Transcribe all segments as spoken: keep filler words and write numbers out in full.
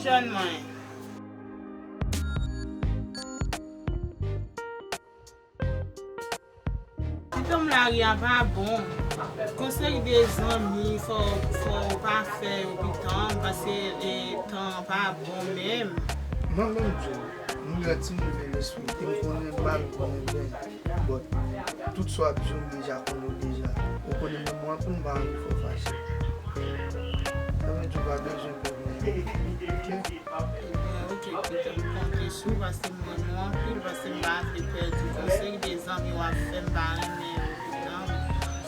Jèn mwen. Pitom lari a pa bon. Konsèy de zanmi, fò, fò w pa fè yo pitom, paske, e, tan an pa bon menm. Mwen menm di w, m granti m leve lespri, e m konnen m pa vin konnen byen. But, tout sa w ap di yo, m deja konnen w deja. Ou konnen menm mwen anpil, m pa anvi fè w fache. Sa vle di w pa bezwen pè mwen. Ok? Ebyen, ok, Pitom, m konte sou w, paske m renmen w anpil, paske m pa vle pèdi konsèy de zanmi w ap fè, m pa renmen yo, Pitom.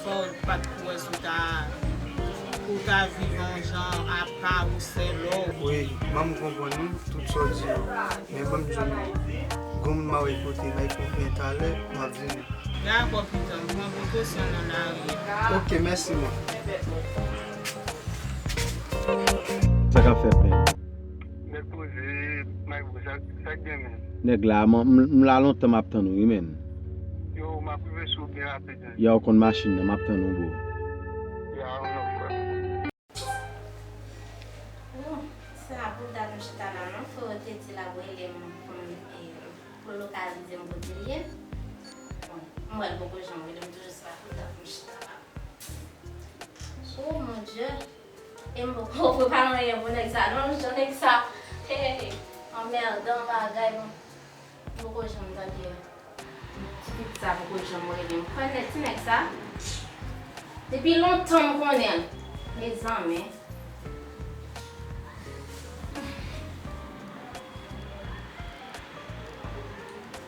Fò w pa t pou wè si w ta, pou w ta viv yon jan apa ou sèl ou. Wi, man, m konprann wi, tout sa w di yo. Men ban m di w, granmoun mare kote, bay konbyen talè, m ap vini. Dakò, Pitom, pran prekosyon nan lari a. Ok, mèsi, man. Sa k ap fèt, menm? Nèg poze, Mike Bro, sa, sa k gen, menm? Nèg la, m, m, m la lontan m ap tann ou, wi, menm. Yo, m ap rive sou ou byen rapid, menm. Ya, ou konn machin nan, m ap tann ou, bro. Ya, yon lòt fwa. Oh, se la pou dat m chita la, non? Frè te di l ap rele m pou m, e, pou lokalize m kote l ye. Bon, m wè l poko janm rele m toujou, se la pou dat m chita la. Oh, mon Dieu. E m poko prepare anyen pou nèg sa, non? Jan nèg sa, hey, anmèdan bagay, bon. M poko janm tande. Ti pitit sa poko janm rele m. Kwè nèt ti nèg sa. Depi lontan m konnen l. Mezanmi.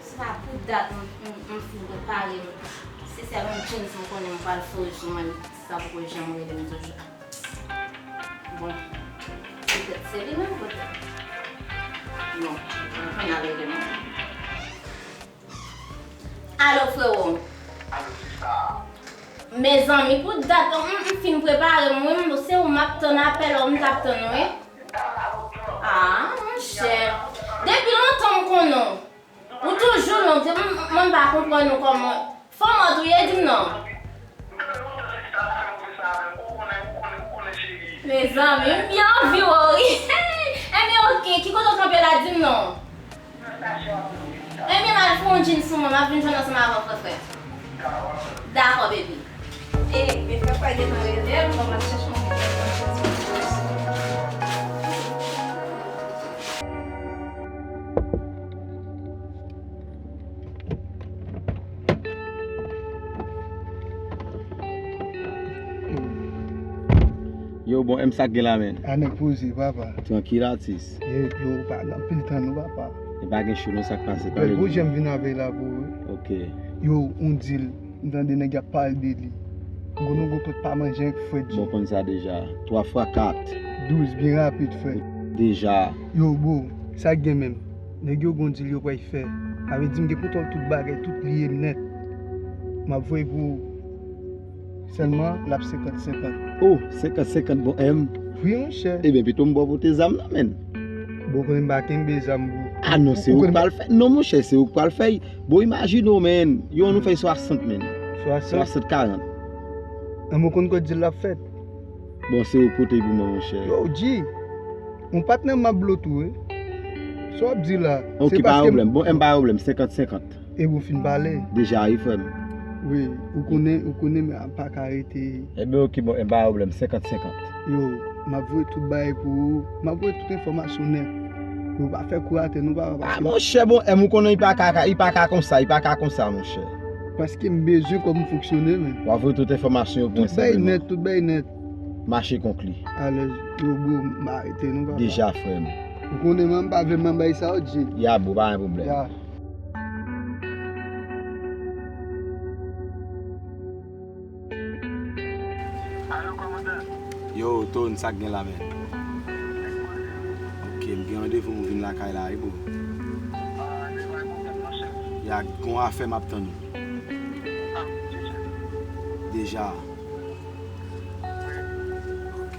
Se pa pou dat m, m, m fin prepare m. Se sèl yon jeans m konnen m pral foure sou mwen. Sa poko janm rele m toujou. Bon, petèt se li menm, petèt. Non, mwen konn ale de mwen. Alo, frewo. Alo, sista. Mezanmi, pou dat, m, m fin prepare m, wi, m, se ou m ap tann apèl ou, m t ap tann, wi. Ah, monchè. Depi lontan m konnen w. Ou toujou long, m, mwen m pa konprann ou kòman. Fò mòd ou ye, di m non. Mezanmi, m byen anvi wè w wi. Ebyen, oke, ki kote w kanpe la, di m non. Ebyen, m al fè yon djin sou mwen, m ap vin jwenn ansanm avè w, frè, frè. Dakò, baby. Ey, men frè pa gentan rele m, bon, m ap chèche yon videyo pou m chèche. Yo, bon, M sa k gen la, menn? A nèg poze, papa. Trankil, atis. Ye, yo, pa gen anpil tan, non, papa. E pa gen cho, non, sa k pase, pa gen cho. Gwo jèm vin avè la pou ou. Ok. Yo, on dil. M tande nèg y ap pale de li. M konn ou gon kont pa manje ak frèt. Bon, konn sa deja. Twa fwa kat. Douz, byen rapid, frè. Deja. Yo, bro, sa k gen menm? Nèg yo gon dil yo pral fè. Sa vle di m gen kontwòl tout bagay, tout li ye nèt. M ap voye pou ou. Sèlman, l ap senkant senkant. Oh, senkant senkant, bon, M. Wi, monchè. Ebyen, pito m ba w pote zam nan, menn. Bon, konnen m pa kenbe zam, bro. Ah non, se ou k pral fè. Non, monchè, se ou k pral fè. Bon, imajine w, menn. Yo, nou fè swasant, menn. Swasant? Swasant karant. An, mwen konn kòd dil l ap fèt. Bon, se ou k pote pou mwen, monchè. Yo, G, yon patnè m ap blo tou, wi. Sa w ap di la? Ok, pa pwoblèm. Bon, M, pa pwoblèm. Senkant senkant. E ou fin pale? Deja, wi, frè m. Wi, ou konnen, ou konnen, men pa ka rete. Ebyen, ok, bon, M, pa pwoblèm. Senkant senkant. Yo, m ap voye tout bagay pou ou. M ap voye tout enfòmasyon nèt. Yo, pa fè kou atè, non, papa, paske... Ah, monchè, bon, M, ou konnen, li pa ka, li pa ka konsa, li pa ka konsa, monchè. Paske m bezwen kòb m fonksyone, men. W ap voye tout enfòmasyon yo pou mwen, sèlman. Tout bagay nèt, tout bagay nèt. Mache konkli. Alèz, yo, bro, m arete, non, papa. Deja, frè m. Ou konnen, man, m pa vle manbay sa, yo, G. Ya, bro, pa gen pwoblèm. Ya. Alo, kòmandan. Yo, Tony, sa k gen la, menn? Ok, m gen randevou m vin lakay la, wi, bro. Ah, se pa pwoblèm, non, chèf. Ya, gon afè m ap tann ou. Ah, deja. Deja. Ok.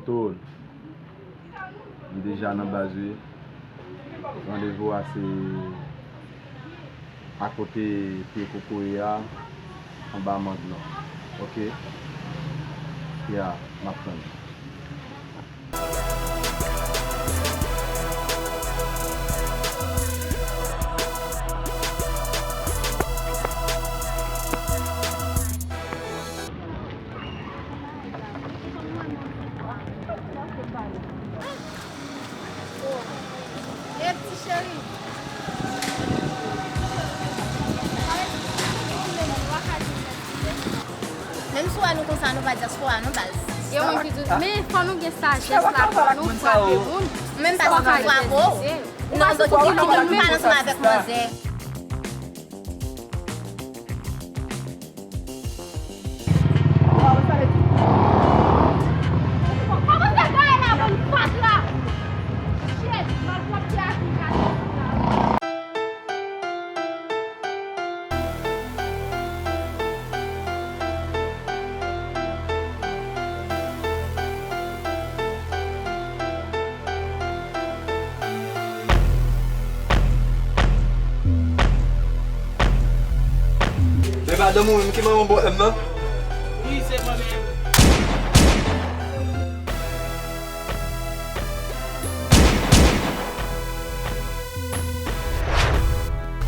Toad, m deja nan baz wi. Randevou a se akote pye kokoye a, anba mang lan. Oke? Ya, m ap tann ou. Menm si w wè nou konsa, nou pa dyaspora non, baz. Gen moun ki di, men fò nou gen sajès la pou nou frape moun. Menm pa si nou frape w. Non, donk ou di nou pale ansanm avèk manzè. Men madanm ou menm ki manman bò M nan? Wi, se mwen menm.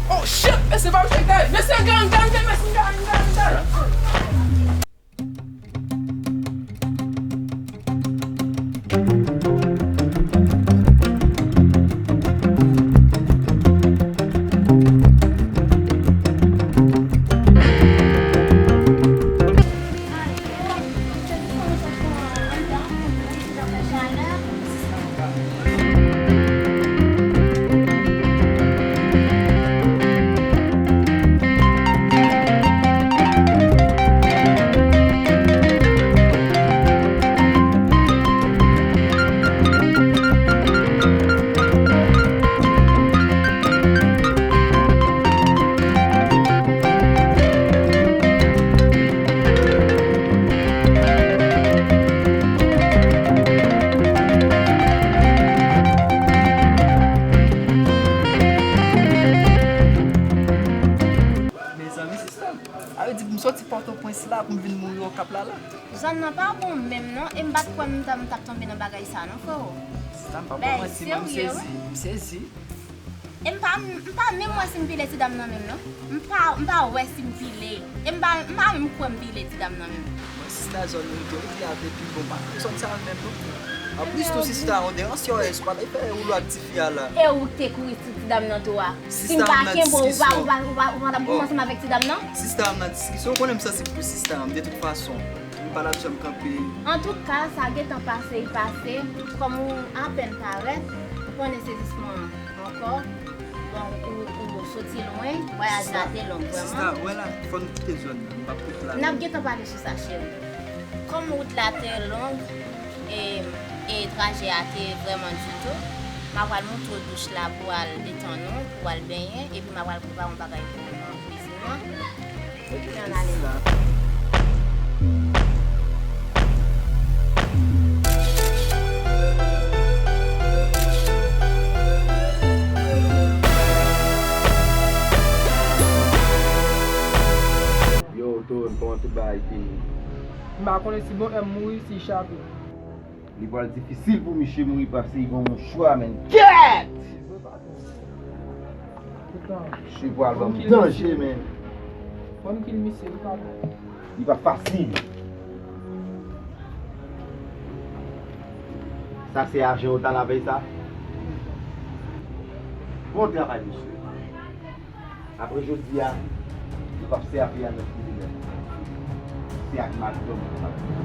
Oh shit! Mesye pa mete gaz! Mesye gang, gang, gang, mesye gang, gang, gang! Mezanmi, sista, sa vle di pou m soti Pòtoprens la, pou m vin mouri Okap la, la? Zòn nan pa bon menm non, e m pa t kwè m t ap, m t ap tonbe nan bagay sa non, freo. Sista, m pa konprann, si mwen m sezi, m sezi. E m pa, m pa menm wè si m pile ti dam nan menm non. M pa, m pa wè si m pile. E m pa, m pa menm kwè m pile ti dam nan menm. Mwen sista zòn nou te wi ki ap epi bon pa zòn sa menm non. Anplis tou sista, on deranj si w pa t fè woulo ak tifi a la. E ou k te kouri sou ti dam nan tou a. Si m pa kenbe w, ou pa, ou pa, ou pa, ou pa t ap goumen ansanm avèk ti dam nan? Sista m nan diskisyon, ou konnen m sansib pou sista m de tout fason. M pa t ap janm kanpe. Antouka, sa gentan pase, l pase. Kòm ou apèn parèt, ou konnen sezisman an ankò. Bon, ou, ou soti lwen, vwayaj la te long, vrèman. Sista, wè la, fò n kite zòn nan, m p ap ret la. N ap gentan pale sou sa, cheri. Kòm wout la te long, e, e trajè a te vrèman di tou, m a pral montre w douch la pou w al detann ou, pou w al benyen, epi m a pral prepare yon bagay pou ou nan kwizin nan. Epi ann ale. Yo, Tony, kòman tout bagay fini? M pa konnen si bon M mouri, si l chape. Li pral difisil pou misye mouri paske li gen yon mouchwa, men. Kèt! Misye pral ban m danje, men. Fò m kill misye, wi, patwon. Li pa fasil. Sa se ajan yo t al avè sa? Bon travay, mesye. Apre jodi a, nou p ap sèvi a nan kriminèl. Se ak madanm nou p ap fè.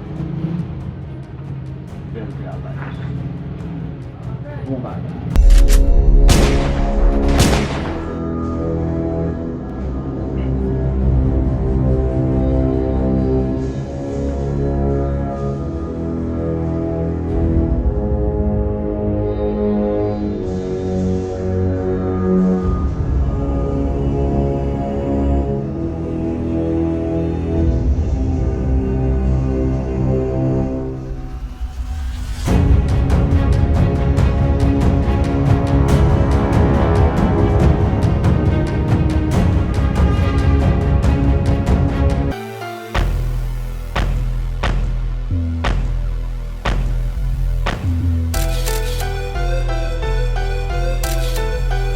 Bèl travay. Bon bagay.